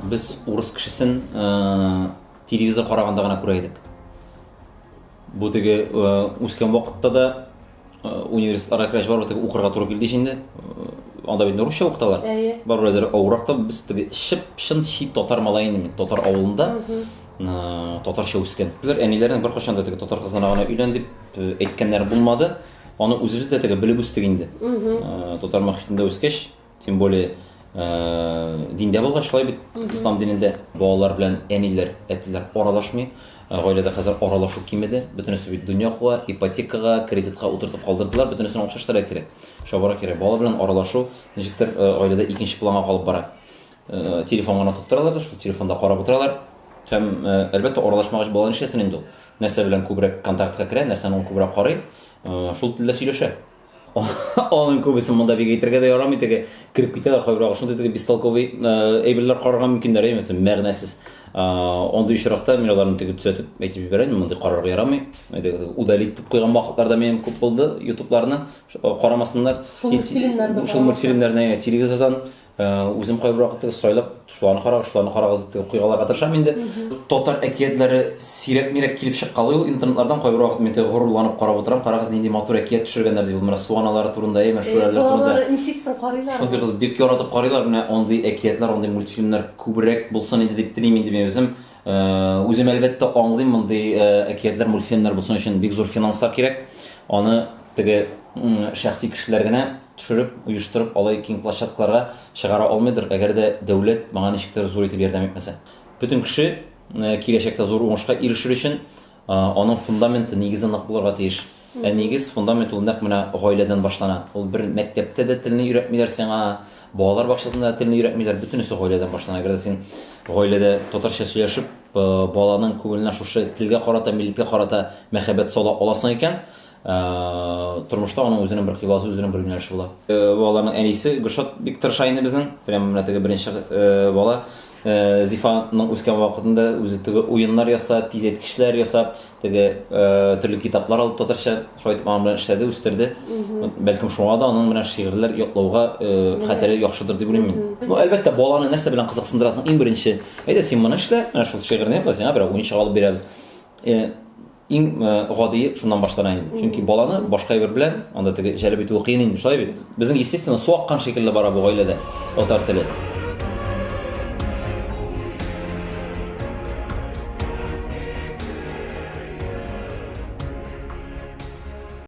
Без урыс кешесен телевизор караганда гына күрә идек. Бу теге үскән вакытта да университетларга кергәч барыбер теге укырга туры килде инде. Анда бит русча укыталар. Әйе. Барыбер әзер авыррак та без теге чып-чын чи татар малае инде мин. Татар авылында татарча үскән. Әниләрнең беркайчан да теге татар кызына гына өйлән дип әйткәннәре булмады. Аны үзебез дә теге белеп үстек инде. Татар мохитендә үскәч, тем более диндә булгач, шулай бит, ислам динендә балалар белән әниләр, әтиләр аралашмый. Гаиләдә хәзер аралашу кимеде. Бөтенесе бит дөнья куа, ипотекага, кредитка утыртып калдырдылар. Бөтенесен акча эшләргә кирәк. Чабарга кирәк. Бала белән аралашу ничектер гаиләдә икенче планга калып бара. Телефон гына тоттыралар да, шул телефонда карап утыралар. Һәм, әлбәттә, аралашмагач бала нишләсен инде ул? Нәрсә белән күбрәк контактка керә, нәрсәне ул күбрәк карый, шул телдә сөйләшә. Аның күбесен монда бик әйтергә дә ярамый, теге кереп китәләр кайбер шундый теге бестолковый әйберләр карарга мөмкиннәр, әйе, мәсәлән, мәгънәсез. Андый очракта мин аларны теге төзәтеп әйтеп җибәрәм, мондый карарга ярамый. Удалить итеп куйган вакытлар да минем күп булды, ютубларны карамасыннар. Шул мультфильмнарны. Шул мультфильмнарны телевизордан Үзем кайбер вакытта сайлап, шуларны карагыз, шуларны карагыз дип куйгаларга тырышам инде. Татар әкиятләре сирәк-мирәк килеп чыккалый ул интернетлардан. Кайбер вакыт мин теге горурланып карап утырам, карагыз, нинди матур әкият төшергәннәр дип. Менә су аналары турында, әйме, шүрәлеләр турында. Балалар ничек соң карыйлар? Шундый кыз бик яратып карыйлар. Менә андый әкиятләр, андый мультфильмнар күбрәк булсын иде дип телим инде мин үзем. Үзем әлбәттә аңлыйм, мондый әкиятләр, мультфильмнар булсын өчен бик зур финанслар кирәк. Аны теге шәхси кешеләр генә төшереп, оештырып, алай киң площадкаларга чыгара алмыйдыр, әгәр дә дәүләт моңа ничектер зур итеп ярдәм итмәсә. Бөтен кеше киләчәктә зур уңышка ирешер өчен аның фундаменты, нигезе нык булырга тиеш. Ә нигез, фундамент ул нәкъ менә гаиләдән башлана. Ул бер мәктәптә дә телне өйрәтмиләр сиңа, балалар бакчасында да телне өйрәтмиләр, бөтенесе гаиләдән башлана. Әгәр дә син гаиләдә татарча сөйләшеп, баланың күңеленә шушы телгә карата, милләткә карата мәхәббәт сала аласың икән, Тормышта аның үзенең бер кыйбласы, үзенең бер юнәлеше була. Балаларның әнисе Гөлшат бик тырыша инде безнең. Прям менә теге беренче бала Зифаның үскән вакытында үзе теге уеннар ясап, тизәйткечләр ясап, теге төрле китаплар алып татарча шулай итеп аның белән эшләде, үстерде. Бәлкем шуңа да аның менә шигырьләр ятлауга хәтере яхшыдыр дип уйлыйм мин. Ну, әлбәттә, баланы нәрсә белән кызыксындырасың иң беренче? Әйдә, син моны эшлә, менә шул шигырьне ятла, сиңа берәр уенчык алып бирәбез. Иң гадие шуннан башлана инде. Чөнки баланы башка әйбер белән анда теге җәлеп итүе кыен инде, шулай бит? Безнең, естественно, су аккан шикелле бара бу гаиләдә татар теле.